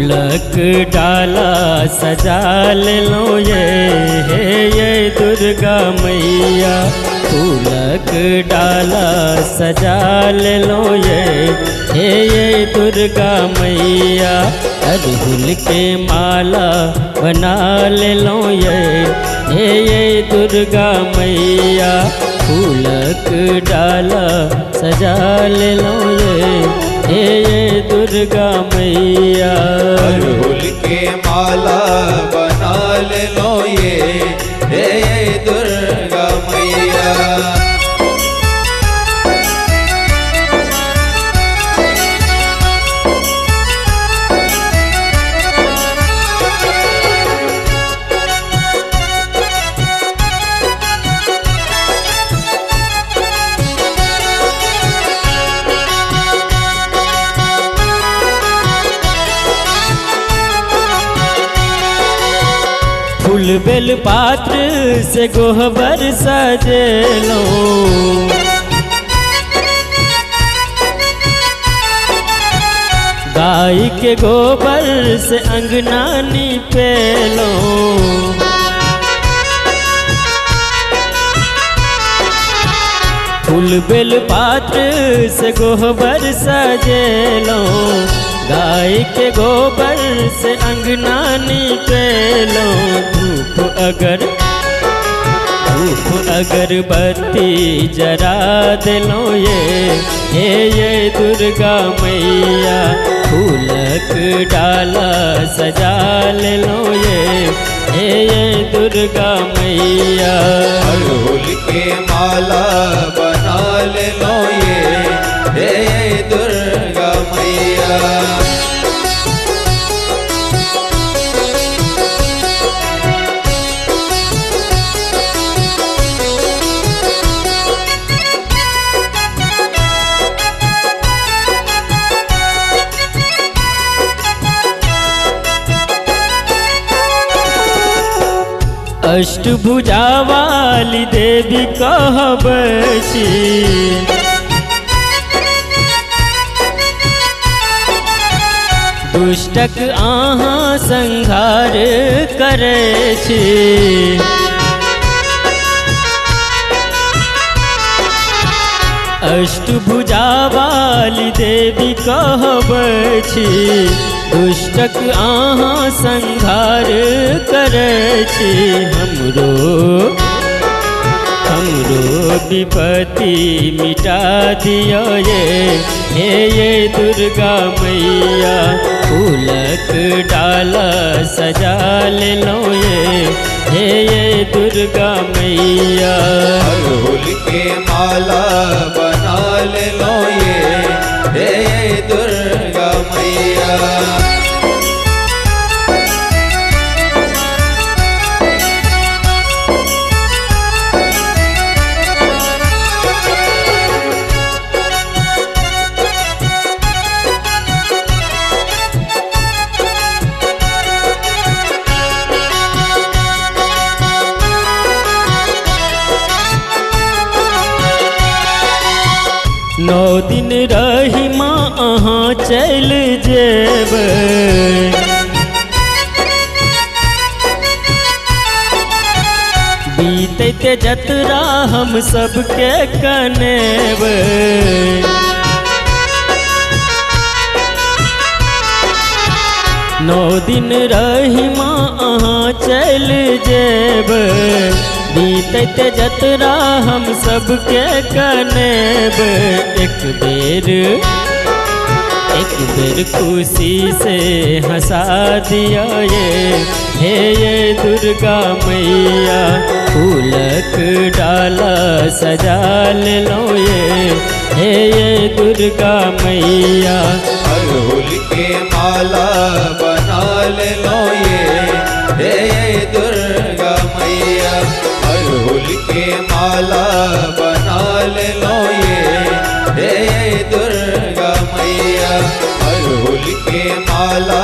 फूलक डाला सजा लेलौं ये हे ये दुर्गा मैया। फूलक डाला सजा लेलौं ये हे ये दुर्गा मैया। अरहुल के माला बना लेलौं ये हे ये दुर्गा मैया। फूलक डाला सजा लेलौं ये हे ये दुर्गा मैया। अरहुल के माला बना लेलौं ये हे ये दुर्गा मैया। फूल बेल पात्र से गोहबर सजेलौं, गाय के गोबर से अंगना निपेलौं। फूल बेल पात्र से गोहबर सजेलौं, गाय के गोबर से अंगना निपेलौं। धूप अगरबत्ती जरा देलौं ये हे ये दुर्गा मैया। फूलक डाला सजा लेलौं ये हे ये दुर्गा मैया। अरहुल के माला बना लेलौं ये हे ये दुर्गा मैया। अष्टभुजा वाली देवी कहबै छी, दुष्टक अहाँ संहार करै छी। अष्टभुजा वाली देवी कहबै छी, दुष्टक अहाँ संहार करै छी। हमरो विपत्ति मिटा दियो ये हे ये दुर्गा मैया। फूलक डाला सजा लेलौं ये हे ये दुर्गा मैया। अरहुल के माला बना लेलौं ये हे ये दुर्गा मैया। नौ दिन रही माँ अहाँ चलि जेबै, बीतैत जतरा हम सबके कनेबै। नौ दिन रही माँ अहाँ चलि जेबै, बीतैत जतरा हम सबके कनेबै। एक बेर खुशी से हंसा दिया ये हे ये दुर्गा मैया। फूलक डाला सजा लेलौं ये हे ये दुर्गा मैया। अरहुल के माला बना लेलौं ये हे ये दुर्गा मैया। अरहुल के माला बना लेलौं ये हे ये दुर्गा मैया। अरहुल के माला